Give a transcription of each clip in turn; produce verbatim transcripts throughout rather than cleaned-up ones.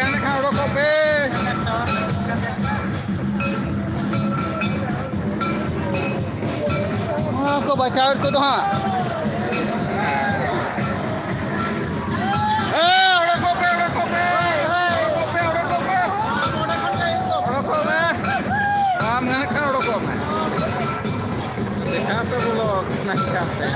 ᱮᱱᱠᱷᱟᱱ ᱚᱰᱚᱠᱚᱜ ᱯᱮ᱾ ᱚᱱᱟ ᱠᱚ ᱵᱟᱪᱷᱟᱣᱮᱫ ᱠᱚᱫᱚ ᱦᱟᱸᱜ᱾ ᱦᱮᱸ, ᱚᱰᱚᱠᱚᱜ ᱯᱮ, ᱚᱰᱚᱠᱚᱜ ᱯᱮ᱾ ᱚᱰᱚᱠᱚᱜ ᱯᱮ, ᱚᱰᱚᱠᱚᱜ ᱯᱮ᱾ ᱚᱰᱚᱠᱚᱜ ᱢᱮ᱾ ᱵᱟᱢ ᱜᱟᱱᱚᱜ ᱠᱷᱟᱱ ᱚᱰᱚᱠᱚᱜ ᱢᱮ᱾ ᱪᱮᱠᱟᱯᱮ ᱵᱚᱞᱚ ᱠᱟᱱᱟ, ᱪᱮᱠᱟᱯᱮ?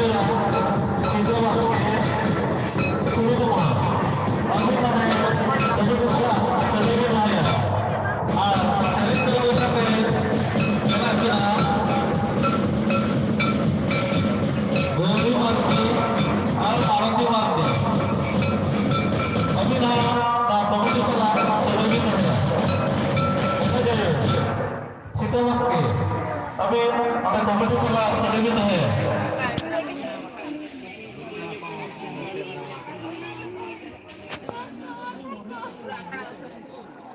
ᱥᱤᱫᱟᱹ ᱵᱟᱥᱠᱮ, ᱥᱩᱨᱩ ᱠᱩᱢᱟᱨ, ᱟᱵᱚ ᱱᱚᱰᱮ ᱠᱚᱢᱤᱴᱤ ᱥᱟᱞᱟᱜ ᱥᱟᱹᱜᱟᱹᱭ ᱜᱮ ᱛᱟᱦᱮᱸᱭᱟ᱾ ᱟᱨ ᱥᱮᱨᱮᱧ ᱛᱟᱞᱟ ᱞᱮᱠᱟᱛᱮ ᱢᱮᱱᱟᱜ ᱠᱤᱱᱟ ᱜᱳᱣᱨᱤ ᱢᱟᱨᱰᱤ ᱟᱨ ᱢᱟᱨᱚᱛᱤ ᱢᱟᱨᱰᱤ᱾ ᱟᱹᱵᱤᱱ ᱦᱚᱸ ᱱᱚᱣᱟ ᱠᱚᱢᱤᱴᱤ ᱥᱟᱞᱟᱜ ᱥᱟᱹᱜᱟᱹᱭ ᱜᱮ ᱛᱟᱦᱮᱸᱭᱟ᱾ ᱚᱱᱠᱟ ᱜᱮ ᱥᱤᱛᱟᱹ ᱵᱟᱥᱠᱮ, ᱟᱹᱵᱤᱱ ᱚᱸᱰᱮ ᱠᱚᱢᱤᱴᱤ ᱥᱟᱞᱟᱜ ᱥᱟᱹᱜᱟᱹᱭ ᱜᱮ ᱛᱟᱦᱮᱸᱭᱟ᱾